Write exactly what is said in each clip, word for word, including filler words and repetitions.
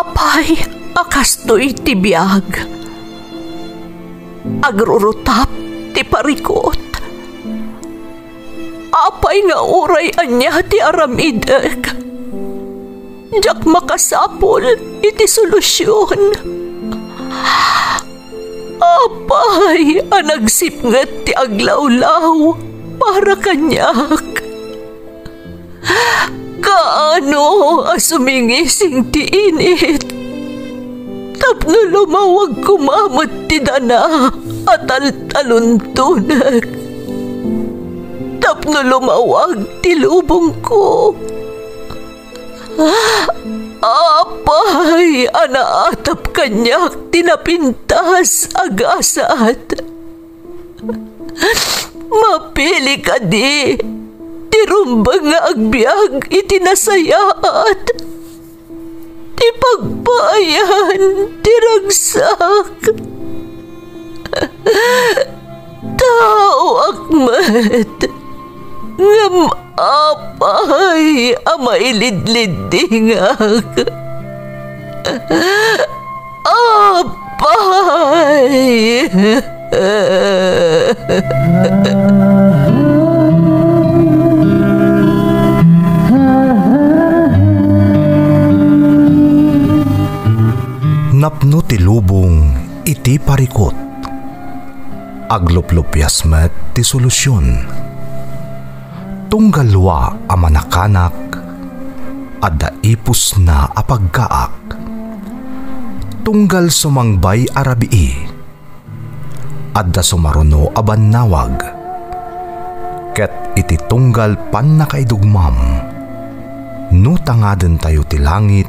Apay a kastoy ti biag? Agrurutap ti parikut. Apay nga uray ania ti aramidek, diak makasapul iti solusion. Apay a nagsipnget ti aglawlaw para kaniak? Kaano a sumingising ti init tapno lumawag koma met ti dana a taltaluntonek, tapno lumawag ti lubongko? Apay a naatap kaniak ti napintas a gasat? Mapili kadi ti rumbeng nga agbiag iti nasayaat, ti pagpaayan ti ragsak? Taoak met, ngem apay a mailidliddingak? Apay! Napno ti lubong iti parikut. Agluplupias met ti solusion. Tunggal lua a manakanak, adda ipusna a pagkaak. Tunggal sumangbay a rabii, adda sumaruno a bannawag. Ket iti tunggal pannakaidugmam, no tangadentayo ti langit,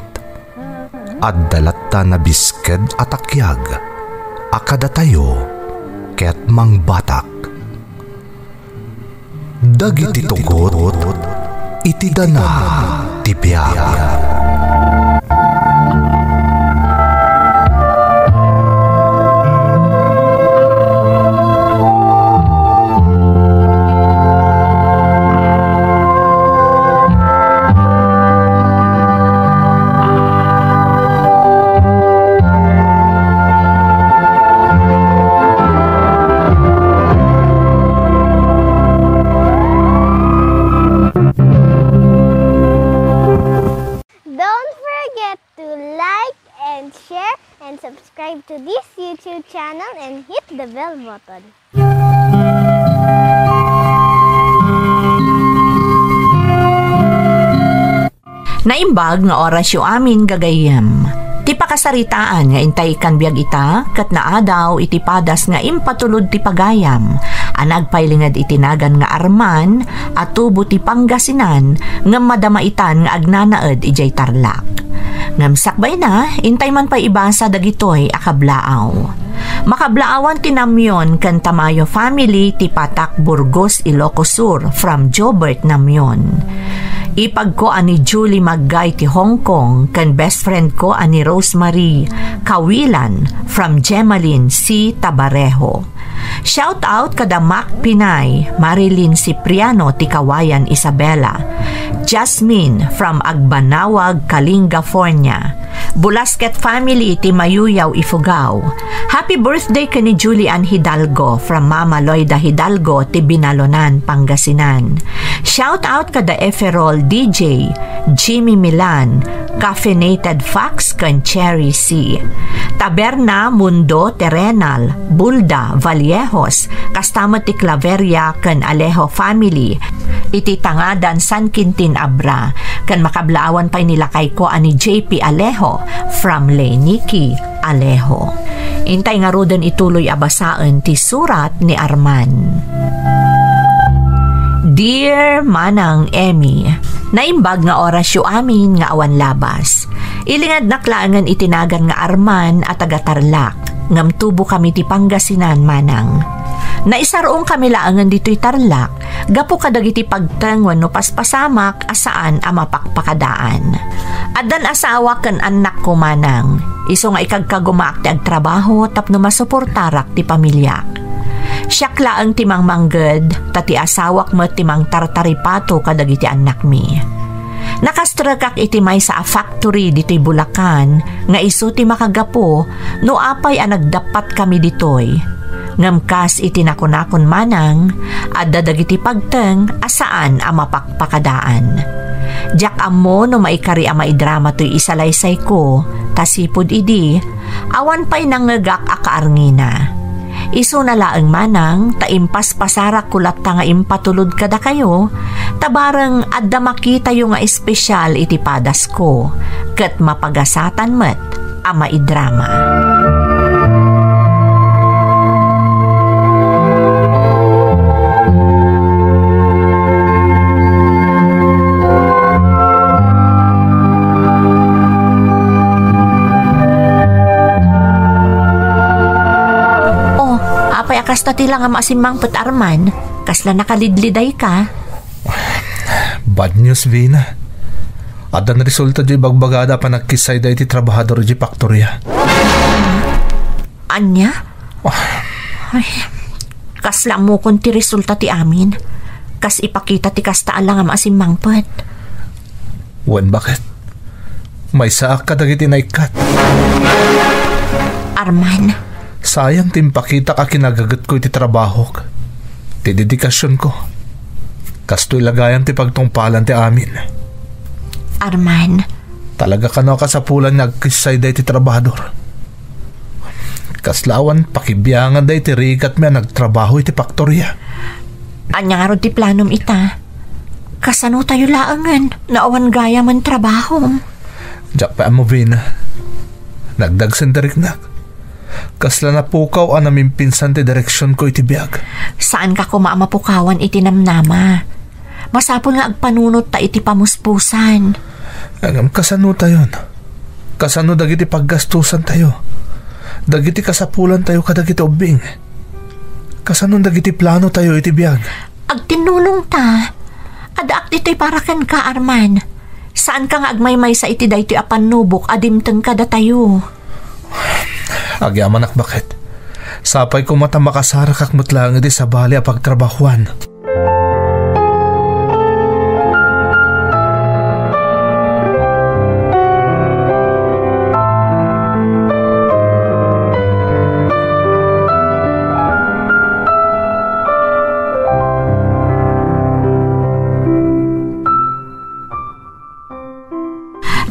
adda latta nabisked a takiag a kadatayo ket mangbatak. Dagiti tugot iti dana ti biag. Don't forget to like and share and subscribe to this YouTube channel and hit the bell button. Naimbag nga orasyo amin, gagayyem. Ti pakasaritaan nga intay ikkan biag ita, ket naadaw iti padas nga impatulod ti pagayam, a nagpailinged iti nagan nga Arman, a tubo ti Pangasinan, ngem madama itan nga agnanaed idiay Tarlac. Ngem sakbayna, intay man pay ibasa dagitoy a kablaaw. Makablaawan ti Namion ken Tamayo family ti Patak, Burgos, Ilocos Sur, from Jobert Namion. Ipagko a ni Julie Maggay ti Hong Kong ken best friend ko a ni Rosemary Kawilan from Gemaline C. Tabarejo. Shout out kada Mac Pinay, Marilyn Cipriano ti Kawayan, Isabela. Jasmine from Agbanawag, Kalinga, Fornia. Bulasket family ti Mayuyaw, Ifugao. Happy birthday ken ni Julian Hidalgo from Mama Loida Hidalgo ti Binalonan, Pangasinan. Shout out kada Eferol D J, Jimmy Milan, Caffeinated Fox ken Cherry C. Taberna, Mundo, Terrenal, Bulda, Vallejos, kasta met ti Claveria ken Alejo family iti Tangadan, San Quintin, Abra, ken makablaawan pay ni lakayko a ni J P Alejo from Leynicki, Alejo. Intay ngaruden ituloy a basaen ti surat ni Arman. Dear Manang Emmy, naimbag nga orasyo amin nga awan labas. Ilingednak laengen iti nagan nga Arman a taga Tarlac, ngem tubo kami ti Pangasinan, Manang. Naisar-ong kami laengen ditoy Tarlac gapu kadagiti pagteng wenno paspasamak a saan a mapakpakadaan. Addan asawak ken annakko, Manang, isu nga ikagkagumaak ti agtrabaho tapno masuportarak ti pamiliak. Siak laeng ti mangmangged, ta ti asawak met ti mangtartaripato kadagiti annakmi. Nakastrekak iti maysa a factory ditoy Bulacan nga isu ti makagapu no apay a nagdappatkami ditoy. Ngem kas iti nakunakon manang, adda dagiti pagteng a saan a mapakpakadaan. Diak ammo no maikari a maidrama toy isalaysayko, ta sipud idi, awan pay nangngegak a kaarngina. Isuna laeng manang ta impaspasarakko latta nga impatulod kadakayo, ta bareng adda makitayo nga espesial iti padasko, ket mapagasatan met a maidrama. Oh, apay a kasta ti langam a simmangpet, Arman? Kasla nakalidlidayka? Bad news, Vina. Adda naresulta diay ibagbagada a panagkissayda iti trabahador iti faktoria. Ania? Ah. Ay, kasla ammokon ti resulta ti amin. Kas ipakita ti kasta a langam a simmangpet. Wen, baket? Maysaak kadagiti naikkat. Arman. Sayang ti impakitak a kinagagetko iti trabahok, ti dedikasionko. Kastoy la gayam ti pagtungpalan ti amin. Arman. Talaga kano a kasapulan nga agkissayda iti trabahador. Kasla awan pakibianganda iti rigatmi a nagtrabaho iti faktoria. Ania ngarud ti planom ita? Kasano tayo laengen no awan gayamen trabahom? Diak pay ammo, Vina. Nagdagsen ti riknak. Kasla napukaw a namimpinsan ti direksionko iti biag. Saanka koma a mapukawan iti namnama. Masapul nga agpanunot ta iti pamuspusan. Ngem kasano tayon? Kasano dagiti paggastusantayo? Dagiti kasapulantayo kadagiti ubbing? Kasano dagiti planotayo iti biag? Agtinnulongta. Addaak ditoy para kenka, Arman. Saanka nga agmaymaysa iti daytoy a pannubok a dimteng kadatayo. Agyamanak, baket. Sapay koma ta makasarakak met laeng iti sabali a pagtrabahuan.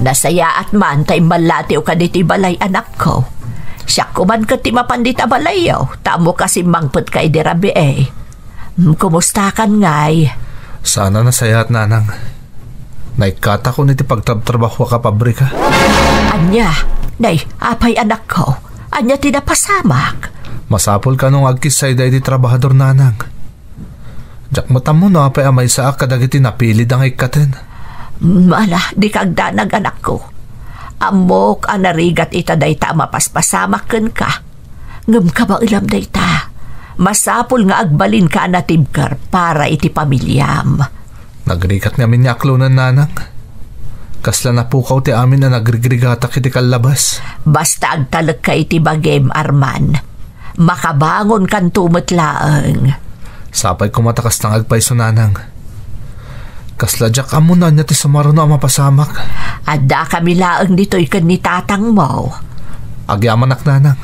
Nasayaat man ta immallatiwka ditoy balay, anakko. Siak koman ket ti mapan dita balayyo, ta ammok a simmangpetka idi rabii. Mm, kumustakan ngay? Saan a nasayaat, nanang. Naikkatakon iti pagtrabtrabahuak a pabrika. Ania? Nay, apay, anakko? Ania ti napasamak? Masapul kano nga agkissayda iti trabahador, nanang. Diak met ammo no apay a maysaak kadagiti napilida nga ikkaten. Mala, dika agdanag, anakko. Ammok a narigat ita dayta a mapaspasamak kenka. Ngem kabaelam dayta, masapul nga agbalinka a natibker para iti pamiliam. Nagrigat ngamin nga aklonen, nanang. Kasla napukaw ti amin a nagrigrigatak iti kallabas. Basta agtalekka iti bagim, Arman. Makabangonkanto met laeng. Sapay koma ta kasta nga agpayso, nanang. Kasla diak ammo no ania ti sumaruno a mapasamak. Addakami laeng ditoy ken ni tatangmo. Agyamanak, nanang.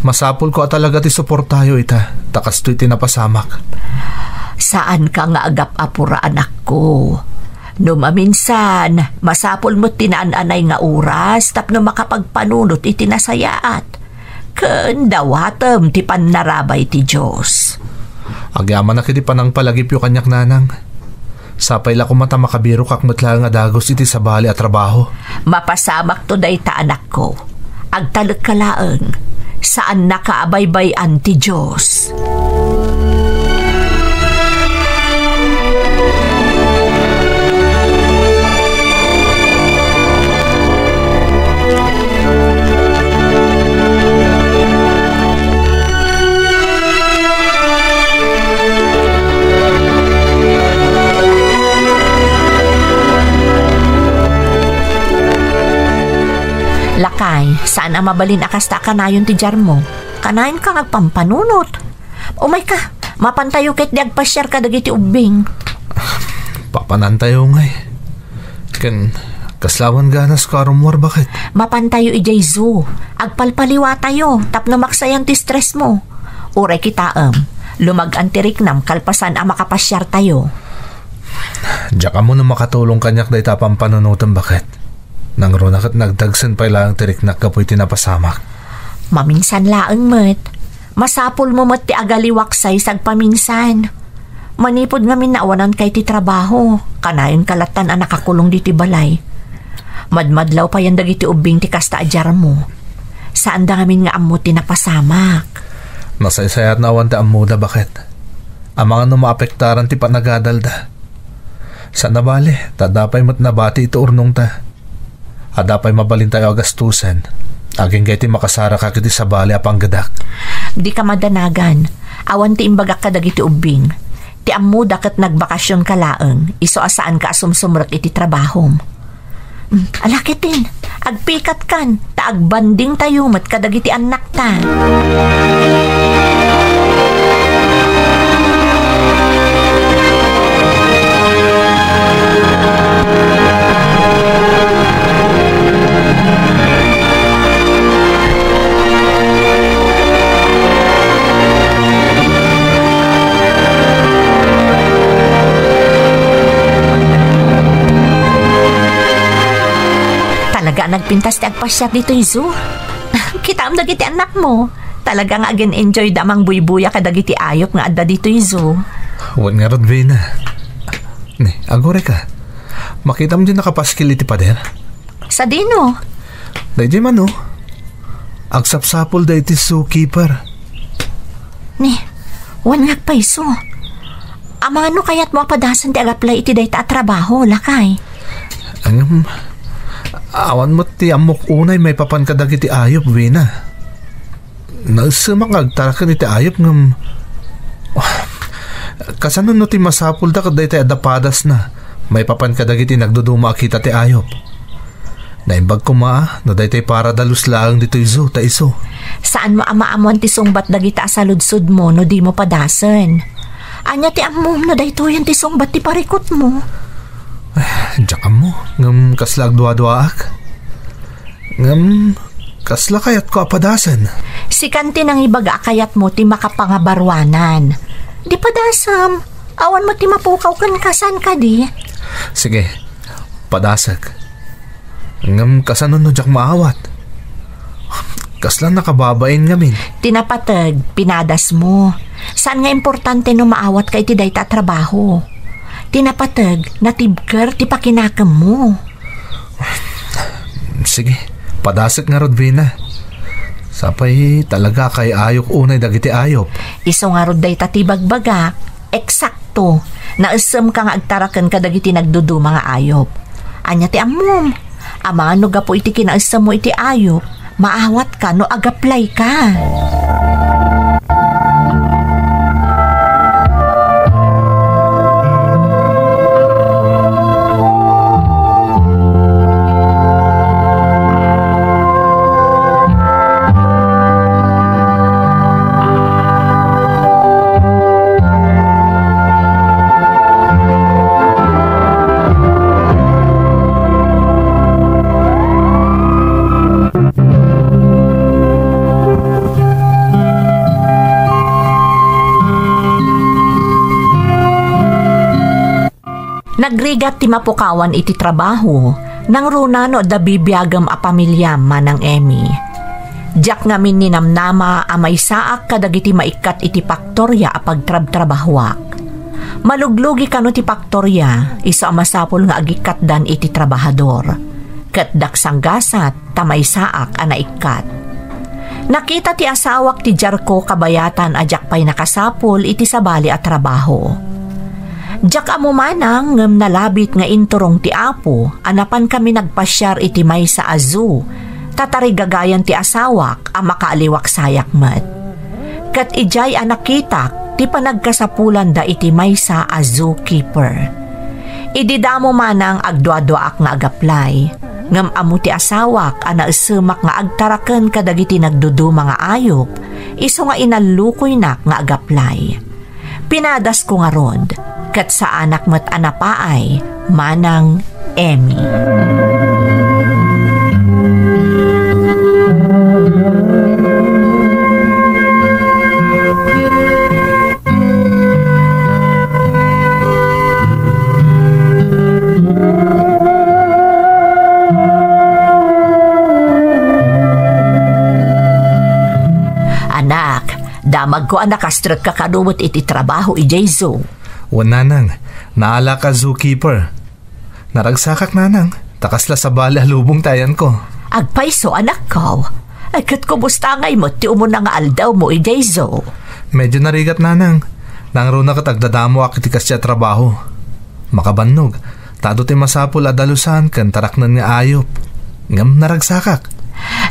Masapulko a talaga ti suportayo ita, ta kastoy ti napasamak. Saanka nga agap-apura, anakko. No maminsan, masapul met ti naan-anay nga oras tapno makapagpanunot iti nasayaat. Ken dawatem ti pannarabay ti Dios. Agyamanak iti panangpalagipyo kaniak, nanang. Sapay la koma ta makabirokak met laeng a dagus iti sabali a trabaho. Mapasamakto dayta, anakko. Agtalekka laeng. Saannaka a baybay-an ti Dios. Lakay, saan a mabalin a kasta a kanayon ti diarmo. Kanayon ka nga agpampanunot. Umayka, mapantayo ket di agpasiar kadagiti ubbing. Papanantayo ngay. Ken, kasla awan ganas ko a rummuar, baket? Mapantayo idiay zoo. Agpalpaliwatayo tapno maksayan ti stress mo. Uray kitaem, lumag-an ti riknam kalpasan a makapasiartayo. Diak ammo no makatulong kaniak dayta a pampanunotem, baket. Nangruna ket nagdagsen pay laeng ti riknak gapu iti napasamak. Maminsan laeng met. Masapulmo met ti agaliwaksay sagpaminsan. Manipud ngamin naawananka iti trabaho, kanayon ka lattan a nakakulong ditoy balay. Madmadlaw payen dagiti ubbing ti kasta a diarmo. Saanda ngamin nga ammo ti napasamak. Nasaysayaat no awan ti ammoda, baket. Amangan no maapektaran ti panagadalda. Saan a bale, ta adda pay met nabati iti urnongta. Adda pay mabalintayo a gastusen. Agingga iti makasarakak iti sabali a panggedak. Dika madanagan. Awan ti imbagak kadagiti ubbing. Ti ammoda ket nagbakasionka laeng, isu a saanka a sumsumrek iti trabahom. Mm, ala ketdin, agpikatkan, ta agbandingtayo met kadagiti annakta. Talaga a nagpintas ti agpasiar ditoy zoo. Kitaem dagiti annakmo. Talaga nga agin-enjoyda a mangbuybuya kadagiti ayop nga adda ditoy zoo. Wen ngarud, Vena. Ni, agurayka. Makitam diay nakapaskil iti pader? Sadino? Daydiay man, o. Agsapsapulda iti zookeeper. Ni, wen nga agpayso. Amangan no kayatmo a padasen ti agaplay iti dayta a trabaho, lakay? Ngem, awan met ti ammok unay maipapan kadagiti ayop, Vena. Naessemak nga agtaraken iti ayop ngem, kasano no ti masapulda ket daytoy adda padasna maipapan kadagiti nagduduma a kita ti ayop? Naimbag koma no daytoy parada lus laeng ditoy zoo ta isu. Saanmo a maammoan ti sungbat dagita a saludsodmo no dimo padasen. Ania ti ammom no daytoyen ti sungbat ti parikutmo? Ay, diak ammo, ngem kasla agduaduaak. Ngem, kasla kayatko a padasen? Sikan ti nangibaga a kayatmo ti makapangabaruanan. Di padasem, awan met ti mapukaw kenka, saan kadi? Sige, padasek. Ngem kasano no diak maawat? Kasla nakababain ngamin. Ti napateg, pinadasmo. Saan nga importante no maawatka iti dayta a trabaho. Ti napateg, natibker ti pakinakemmo. Sige, padasek ngarud, Vena. Sapay talaga a kay-ayok unay dagiti ayop. Isu ngarud dayta ti bagbagak, eksakto. Naessemka nga agtaraken kadagiti nagduduma nga ayop. Ania ti ammom? Amangan no gapu iti kinaessemmo iti ayop, maawatka no agaplayka. Nagrigat ti mapukawan iti trabaho, nangruna no adda bibiagem a pamiliam, Manang Emmy. Diak ngamin ninamnama a maysaak kadagiti maikkat iti paktoria a pagtrabtrabahoak. Maluglugi kano ti paktoria, isu a masapul nga agikkatdan iti trabahador. Ket daksanggasat, ta maysaak a naikkat. Nakita ti asawak ti diarko kabayatan a diak pay nakasapul iti sabali a trabaho. Diak ammo manang ngem nalabit nga inturong ti Apo a napankami nagpasiar iti maysa a zoo, ta tarigagayan ti asawak a makaaliwaksayak met. Ket idiay a nakitak ti panagkasapulanda iti maysa a zookeeper. Idi damo manang agduaduaak nga agaplay, ngem ammo ti asawak a naessemak nga agtaraken kadagiti nagduduma nga ayop, isu nga inallukoynak nga agaplay. Pinadasko ngarud, ket saanak met a napaay, manang Emmy. Anak, damagko a nakastrekka kano met iti trabaho idiay zoo. Wen, nanang, naalak a zookeeper. Naragsakak, nanang, ta kasla sabali a lubong ti ayanko. Agpayso, anakko. Ay, ket kumusta ngay met ti umuna nga aldawmo idiay zoo? Medyo narigat, nanang. Nangruna ket agdadamoak iti kasdi a trabaho. Makabannog, ta adu ti masapul a dalusan ken taraknen nga ayup. Ngem naragsakak.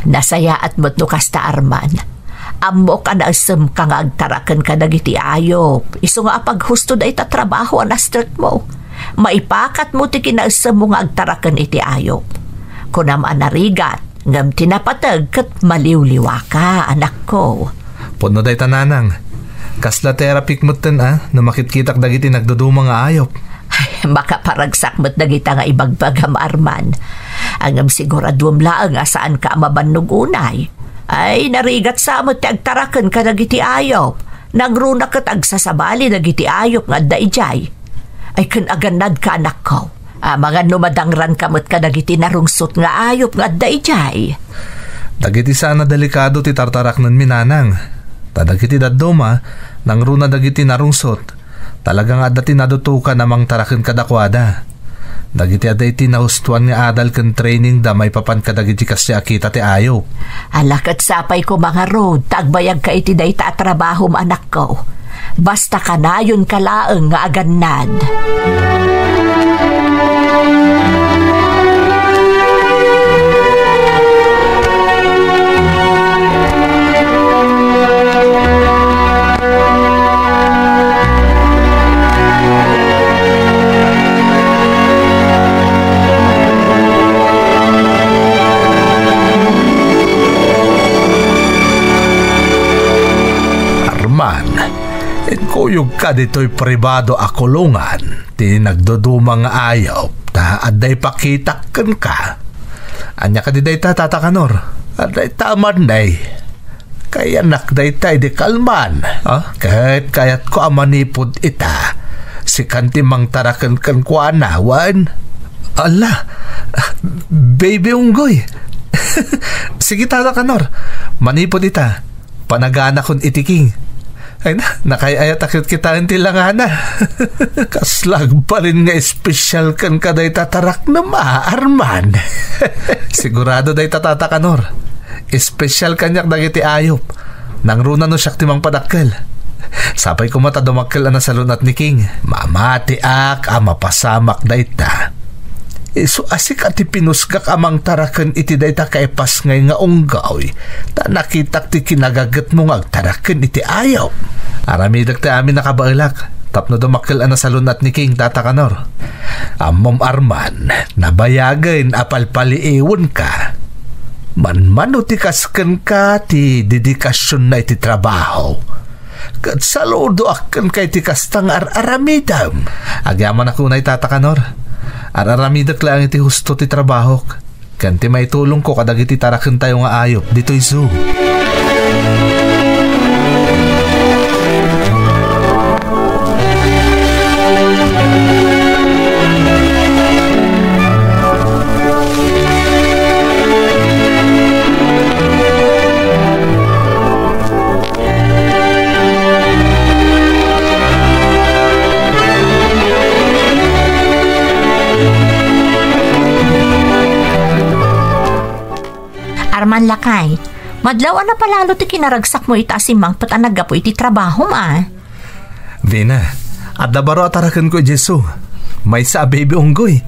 Nasayaat met no kasta, Arman. Ammok a naesemka nga agtaraken kadagiti ayup. Isu nga apaghusto dayta trabaho a nastrekmo. Maipakatmo ti kinaesemmo nga agtaraken iti ayup. Kunam a narigat, ngem ti napateg ket maliwliwaka, anakko. Pudno dayta, nanang. Kasla therapyk metten a no makitkitak dagiti nagduduma nga ayup. Ay, makaparagsak met dagita nga ibagbagam, Arman. Ngem siguraduem laeng a saanka a mabannog unay. Ay, narigat sa met ti agtaraken kadagiti ayup. Nangruna ket agsasabali dagiti ayup nga adda idiay. Ay, ken agannadka, anakko. Amangan no madangranka met kadagiti narungsot nga ayup nga adda idiay. Dagiti saan a delikado ti tartaraknenmi, nanang. Ta dagiti dadduma, nangruna dagiti narungsot. Talaga nga adda ti nadutokan a mangtaraken kadakuada. Dagiti adda iti nahustoan nga adal ken trainingda maipapan kadagiti kasdi a kita ti ayup. Ala, ket sapay koma ngarud ta agbayagka iti dayta a trabahom, anakko. Basta kanayonka laeng nga agannad. Arman, inkuyogka ditoy pribado a kulongan ti nagduduma nga ayup ta adda ipakitak kenka. Ania kadi dayta, Tata Kanor? Adda ita a mannay. Kayanak dayta idi kalman. Ah? Ket kayatko a manipud ita. Sikan ti mangtaraken kenkuana, wen? Ala, Baby Unggoy. Sige, Tata Kanor. Manipud ita. Panaganakon iti king. Ay na, nakaay-ayat a kitkitaen ti langana. Kasla agbalin nga espesyal kenka dayta taraknema, Arman. Sigurado dayta, Tata Kanor. Espesyal kaniak dagiti ayup. Nangruna no siak ti mangpadakkel. Sapay koma ta dumakkel a nasalun-at ni King. Mamatiak a mapasamak dayta. Isu a sika ti pinusgak a mangtaraken iti dayta kaipasngay nga unggoy, ta nakitak ti kinagagetmo nga agtaraken iti ayup. Aramidek ti amin a kabaelak, tapno dumakkel a nasalun-at ni King, Tata Kanor. Ammom, Arman, nabayagen a palpaliiwenka. Manmano ti kas kenka ti dedikasionna iti trabaho. Ket saludoak kenka iti kasta nga ar-aramidem. Agyamanak unay, Tata Kanor. Ar-aramidek laeng iti husto ti trabahok, ken ti maitulongko kadagiti tarakentayo nga ayup ditoy zoo. Arman, lakay, madlaw a napalalo ti kinaragsakmo ita a simmangpet a naggapu iti trabahom, a. Vina, adda baro a tarakenko idiay zoo. Maysa a baby unggoy.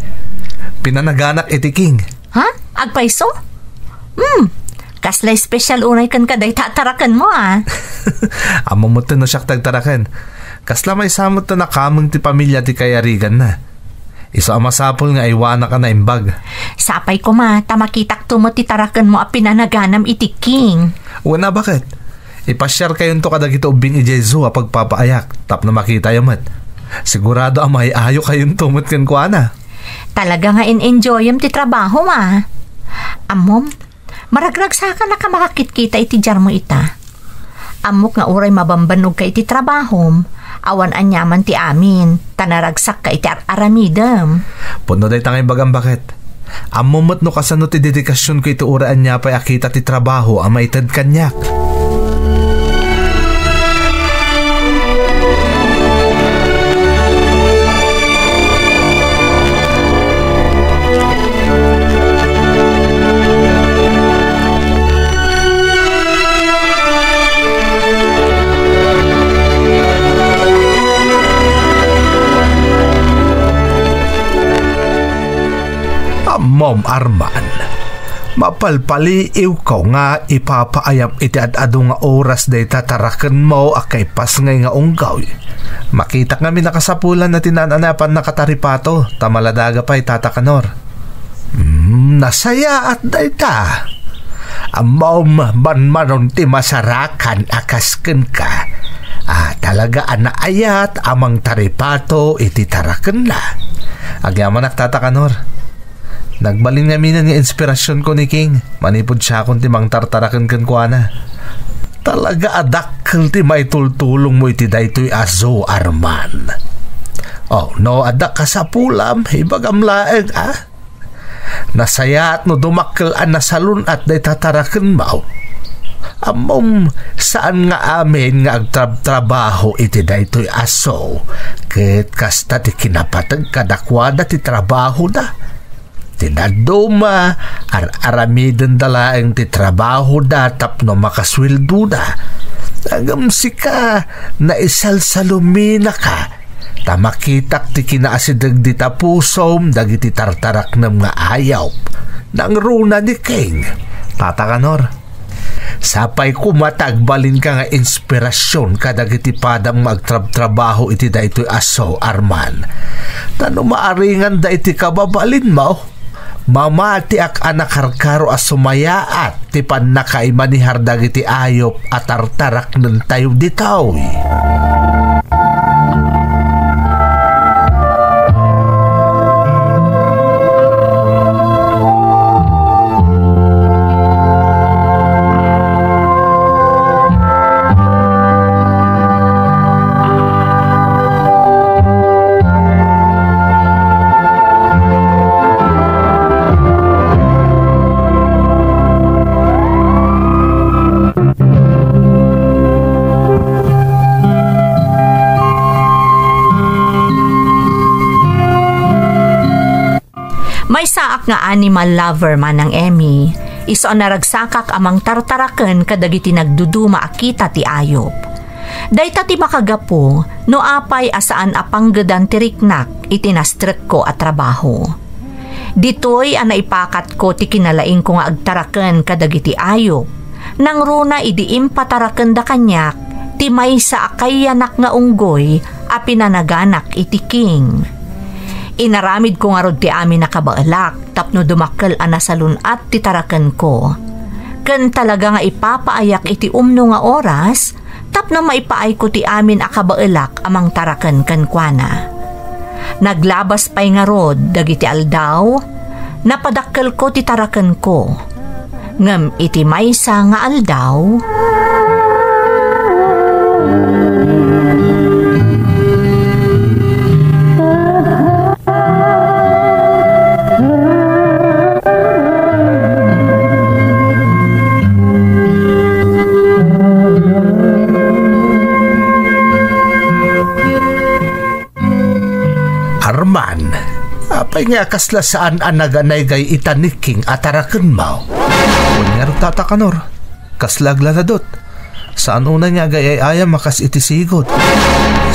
Pinanaganak iti king. Ha? Agpayso? Hmm. Kasla espesyal unay kenka dayta a tarakenmo, a. Ammom metten no siak ti agtaraken. Kasla maysa metten a kameng ti pamilia ti kayariganna. Isu a masapul nga aywanak a naimbag. Sapay koma, ta makitakto met ti tarakenmo a pinanaganam iti king. Wen a, baket? Ipasiarkayonto kadagiti ubbing idiay zoo a pagpapaayak tapno makitayo met. Sigurado a maay-ayokayonto met kenkuana. Talaga nga in-enjoyem ti trabahom, a. Ammom, maragragsakan a ka makakitkita iti diarmo ita. Ammok nga uray mabambannog ka iti trabahom, awan aniaman ti amin, ta naragsak ka iti ar-aramidem. Pudno dayta nga ibagam, baket. Ammom met no kasano ti dedikasionko iti uray ania pay a kita ti trabaho a maited kaniak. Ammom, Arman, mapalpaliiwko nga ipapaayam iti ad-adu nga oras dayta tarakenmo a kaipasngay nga unggoy. Makitak ngamin a kasapulan a ti naan-anian a pannakataripato, ta maladaga pay, Tata Kanor. Hmm, nasayaat dayta. Ammom, manmanon ti masarakan a kas kenka. A, talaga a naayat a mangtaripato iti tarakenna. Agyamanak, Tata Kanor. Nagbalin ngaminen nga inspirasionko ni King manipud siakon ti mangtartaraken kenkuana. Talaga a dakkel ti maitultulongmo iti daytoy a zoo, Arman. Oh, no adda kasapulam, ibagam laeng, a? Nasayaat no dumakkel a nasalun-at dayta tarakenmo. Ammom, saan nga amin nga agtrabtrabaho iti daytoy a zoo, ket kasta ti kinapateg kadakuada ti trabahoda. Ti dadduma, ar-aramidenda laeng ti trabahoda tapno makasueldoda. Ngem sika, naisalsaluminaka, ta makitak ti kinaasideg dita pusom dagiti tartaraknem nga ayup. Nangruna ni King, Tata Kanor. Sapay koma ta agbalinka nga inspirasion kadagiti padam nga agtrabtrabaho iti daytoy a zoo, Arman. Ta no maaringanda iti kababalinmo, mamatiak a nakarkaro a sumayaat ti pannakaimanehar dagiti ayup a tartaraknentayo ditoy. Maysaak nga animal lover, Manang Emmy, isu a naragsakak a mangtartaraken kadagiti nagduduma a kita ti ayup. Dayta ti makagapu no apay a saan a panggedan ti riknak iti nastrekko a trabaho. Ditoy a naipakatko ti kinalaingko nga agtaraken kadagiti ayup, nangruna idi impatarakenda kaniak ti maysa a kayanak nga unggoy a pinanaganak iti King. Inaramidko ngarud ti amin a kabaelak tapno dumakkel a nasalun-at ti tarakenko. Ken talaga nga ipapaayak iti umno nga oras tapno maipaayko ti amin a kabaelak a mangtaraken kenkuana. Naglabas pay ngarud dagiti aldaw, napadakkelko ti tarakenko. Ngem iti maysa nga aldaw, Arman, apay nga kasla saan a naganaygay ita ni King a tarakenmo? Wen ngarud, Tata Kanor, kasla aglaladot. Saan unay nga agay-ayam a kas iti sigud.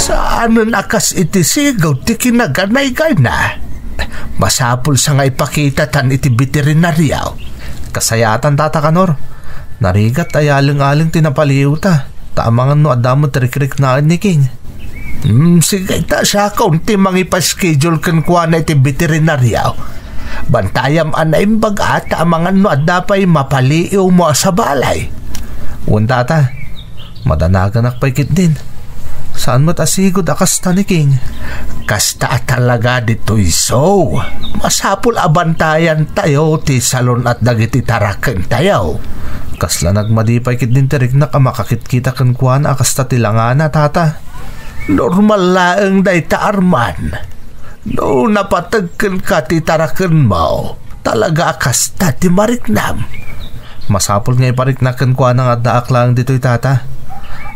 Saanen a kas iti sigud ti kinaganaygayna. Masapul sa nga ipakitatan iti beterinario. Kasayaatan, Tata Kanor. Narigat a yaleng-aleng ti napaliiwta. Ta amangan no adda met rikriknaan ni King. Hmm, sige ta, siakon ti mangipa-schedule kenkuana iti beterinario. Bantayam a naimbag a ta amangan no adda pay mapaliiwmo a sabali. Wen, Tata, madanaganak pay ketdin. Saan met a sigud a kasta ni King. Kasta a talaga ditoy, so masapul a bantayantayo ti salun-at dagiti tarakentayo. Kasla nagmadi pay ketdin ti riknak a makakitkita kenkuana a kasta ti langana, tata. Normal laeng dayta, Arman. No napateg kenka ti tarakenmo, talaga a kasta ti mariknam. Masapul nga ipariknak kenkuana nga addaak laeng ditoy, tata.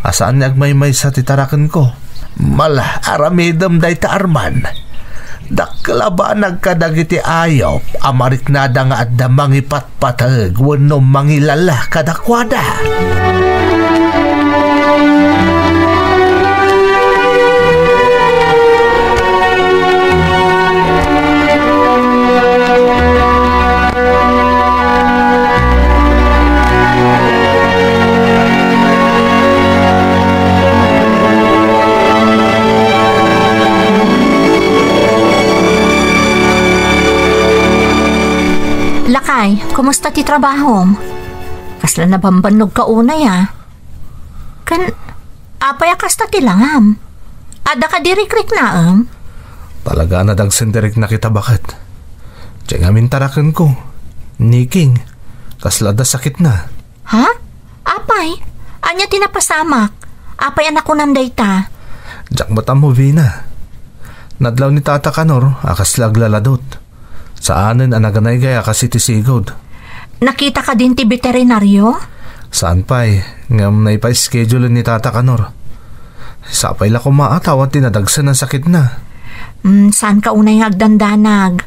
A saan nga agmaymaysa ti tarakenko. Mala, aramidem dayta, Arman. Dakkel a banag kadagiti ayup a mariknada nga adda mangipat pateg wenno mangilala kadakuada. Lakay, kumusta ti trabahom? Kasla nabambannogka unay, a. Ken, apay a kasta ti langam? Adda kadi rikriknaem? Talaga a nadagsen ti riknak ita, baket. Diay ngamin tarakenko, ni King, kasla adda sakitna. Ha? Apay? Ania ti napasamak? Apay a nakunam dayta? Diak met ammo, Vina. Nadlaw ni Tata Kanor a kasla aglaladot. Saanen a naganaygay a kas iti sigud. Nakita kadin ti beterinario? Saan pay, ngem naipa-schedule ni Tata Kanor. Sapay la koma a ta awan ti nadagsen a sakitna. Mm, saanka unay nga agdandanag.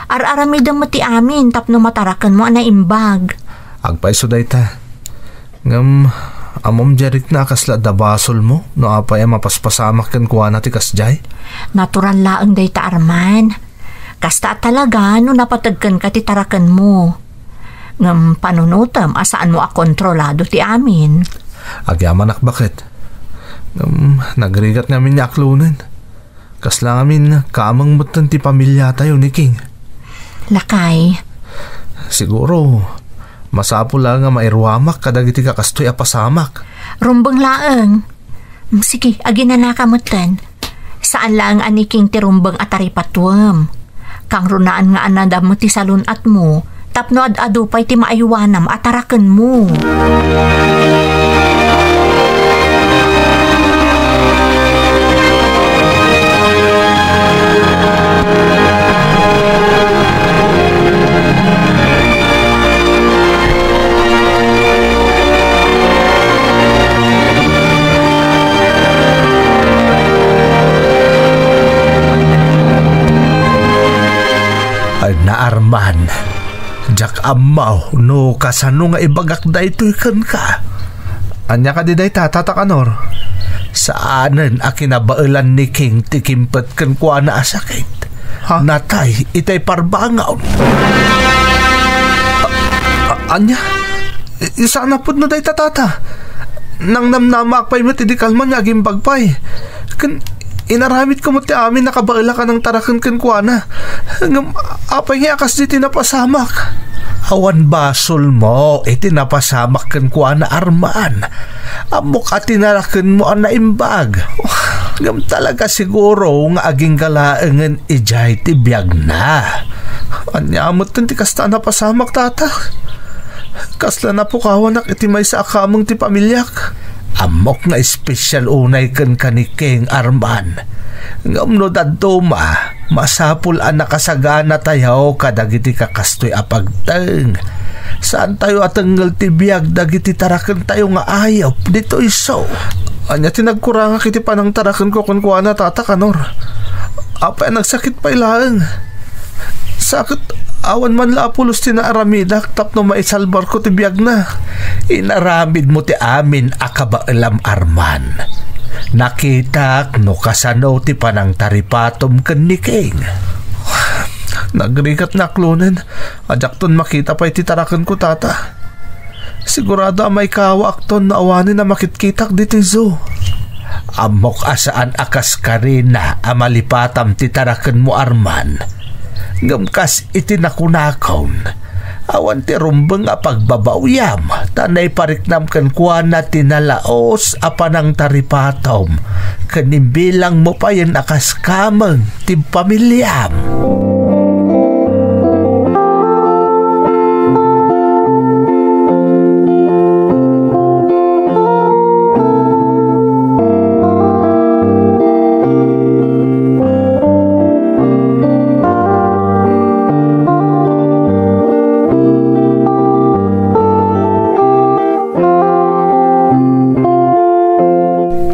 Ar-aramidem met ti amin tapno matarakenmo a naimbag. Agpayso dayta. Ngem, ammom diay rikna a kasla adda basolmo no apay a mapaspasamak kenkuana ti kasdiay? Natural laeng dayta, Arman. Kasta a talaga no napateg kenka ti tarakenmo. Ngem panunotem a saanmo a kontrolado ti amin. Agyamanak, baket. Ngem, nagrigat ngamin nga aklonen. Kasla ngamin kameng metten ti pamiliatayo ni King. Lakay. Siguro, masapul la nga mairuamak kadagiti kakastoy a pasamak. Rumbeng laeng. Mm, sige, aginanaka metten. Saan laeng a ni King ti rumbeng a taripatuem. Kangrunaan nga anadam ti salun-atmo, tapno ad-adu pay ti maaywanam a tarakenmo. Ay, Arman. Diak ammo no kasano nga ibagak daytoy kenka. Ania kadi dayta, Tata Kanor? Saanen a kinabaelan ni King ti kimpet kenkuana a sakit. Ha? Natay itay parbangon. A-, a-, ania? I-, saan a pudno dayta, Tata. Nangnamnamaak pay met idi kalman nga agimbag pay. Ken inaramidko met ti amin a kabaelak a nangtaraken kenkuana. Ngem apay nga a kasdi ti napasamak? Awan basolmo iti napasamak kenkuana, Arman. Ammok a tinarakenmo a naimbag. Ngem talaga siguro nga agingga laengen idiay ti biagna. Ania metten ti kasta a napasamak, Tata? Kasla napukawanak iti maysa a kameng ti pamiliak. Ammok nga espesial unay kenka ni King, Arman. Ngem no dadduma, masapul a nakasaganatayo kadagiti kakastoy a pagteng. Saantayo a tengngel ti biag dagiti tarakentayo nga ayup ditoy isu. Ania ti nagkurangak iti panangtarakenko kenkuana, Tata Kanor? Apay a nagsakit pay laeng? Sa ket awan man la a pulos ti naaramidak tapno maisalbarko ti biagna. Inaramidmo ti amin a kabaelam, Arman. Nakitak no kasano ti panangtaripatom ken ni King. Nagrigat nga aklonen a diakton makita pay ti tarakenko, Tata. Sigurado a maikawaakton no awanen a makitkitak ditoy zoo. Ammok a saan a kas karina a malipatam ti tarakenmo, Arman. Ngem kas iti nakunakon, Awan ti rumbeng a pagbabawyam, ta naipariknam kenkuana ti nalaus a panangtaripatom, ken imbilangmo payen a kas kameng ti pamiliam.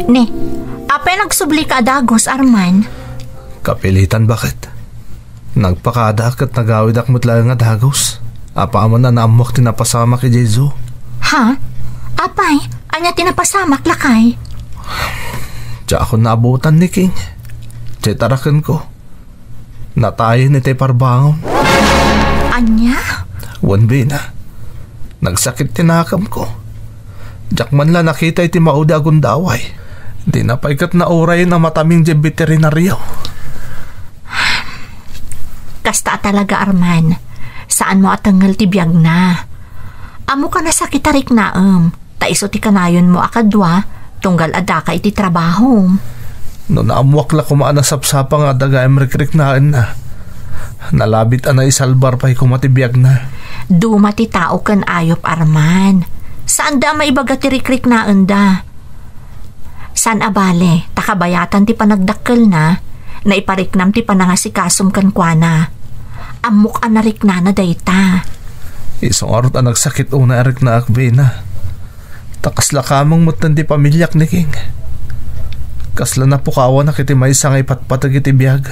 Ne, apay nagsublika a dagus, Arman? Kapilitan, baket. Nagpakada ket nagawidak met laeng a dagus. Apaman a naammoak ti napasamak idiay zoo. Ha? Apay, ania ti napasamak, lakay? Diakon naabutan ni King. Diay tarakenko, natayen itay parbangon. Ania? Wen, Bena. Nagsakit ti nakemko. Diak man la nakita iti maudi a gundaway. Dina pay ket naurayen a mataming diay beterinario. Kasta a talaga, Arman. Saanmo a tengngel ti biagna. Ammok a nasakit a riknaem, ta isu ti kanayonmo a kadua, tunggal addaka iti trabahom. No naammoak la koma a nasapsapa nga adda gayam rikriknaenna, nalabit a naisalbar pay koma ti biagna. Duma ti tao ken ayup, Arman. Saanda a maibaga ti rikriknaenda. Saan a bale, ta kabayatan ti panagdakkelna, naipariknam ti panangasikasom kenkuana. Ammok a nariknana dayta. Isu ngarud a nagsakit unay a riknaak, Bena. Ta kasla kameng metten ti pamiliak ni King. Kasla napukawanak iti maysa nga ipatpateg iti biag.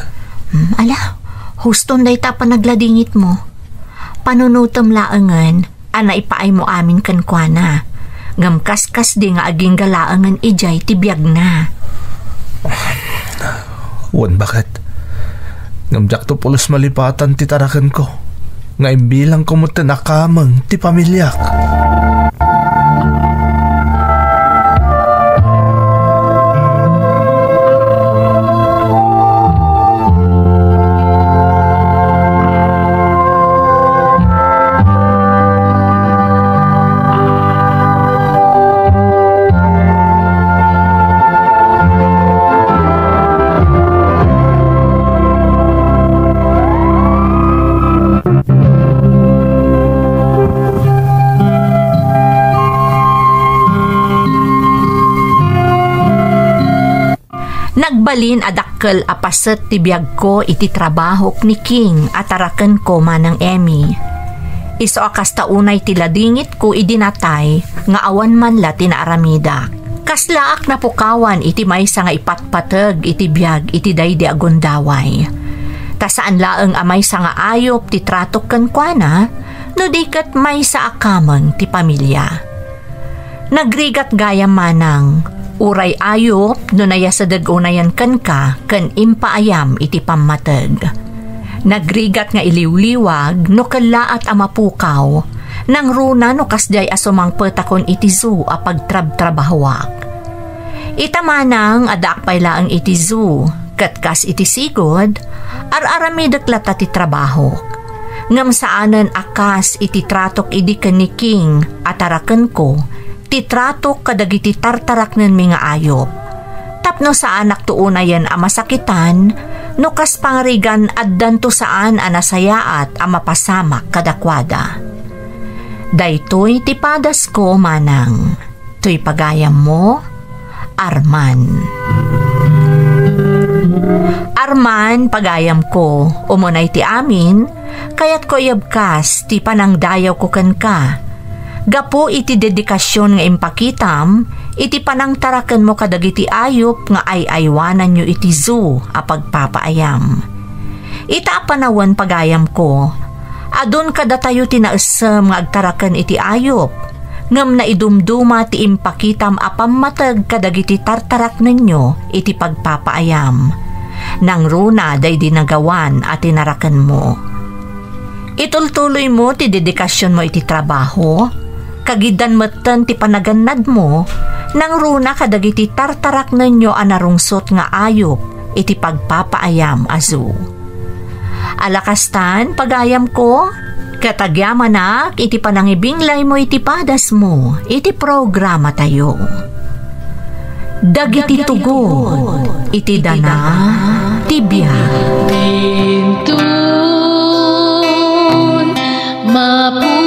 Hmm, ala, huston dayta a panagladingitmo. Panunotem laengen a naipaaymo amin kenkuana. Ngem kaskasdi nga agingga laengen idiay ti biagna. Wen, baket. Ngem diakto pulos malipatan ti tarakenko, nga imbilangko metten a kameng ti pamiliak. Nagbalin a dakkel a paset ti biagko iti trabahok ni King a tarakenko, Manang Emmy. Isu a kasta unay ti ladingitko idi natay nga awan man la ti naaramidak. Kaslaak napukawan iti maysa nga ipatpateg iti biag iti daydi a gundaway. Ta saan laeng a maysa nga ayup ti tratok kenkuana, no di ket maysa a kameng ti pamilia. Nagrigat gayam, Manang, uray ayup no nayasedeg unayen kenka ken impaayam iti pammateg. Nagrigat nga iliwliwag no kellaat a mapukaw, nangruna no kasdiay a sumangpetakon iti zoo a pagtrabtrabahoak. Ita, Manang, addaak pay laeng iti zoo, ket kas iti sigud, ar-aramidek latta ti trabahok. Ngem saanen a kas iti tratok idi ken ni King a tarakenko, ti tratok kadagiti tartaraknenmi nga ayup. Tapno saanakto unayen a masakitan, no kas pangarigan addanto saan a nasayaat a mapasamak kadakuada. Daytoy ti padasko, Manang. Toy pagayammo, Arman. Arman, pagayamko, umunay ti amin, kayatko a ibkas ti panangdayawko kenka. Gapu iti dedikasion nga impakitam iti panangtarakenmo kadagiti ayup nga ay-aywananyo iti zoo a pagpapaayam. Ita a panawen, pagayamko, adun kadatayo ti naessem nga agtaraken iti ayup, ngem naidumduma ti impakitam a pammateg kadagiti tartaraknenyo iti pagpapaayam. Nangruna daydi nagawan a tinarakenmo. Itultuloymo ti dedikasionmo iti trabaho, kagiddan metten ti panagannadmo, nangruna kadagiti tartaraknenyo a narungsot nga ayup iti pagpapaayam a zoo. Ala kastan, pagayamko, Ket agyamanak iti panangibinglaymo iti padasmo iti programatayo. Dagiti tugot iti dana ti biag. Intun mapu-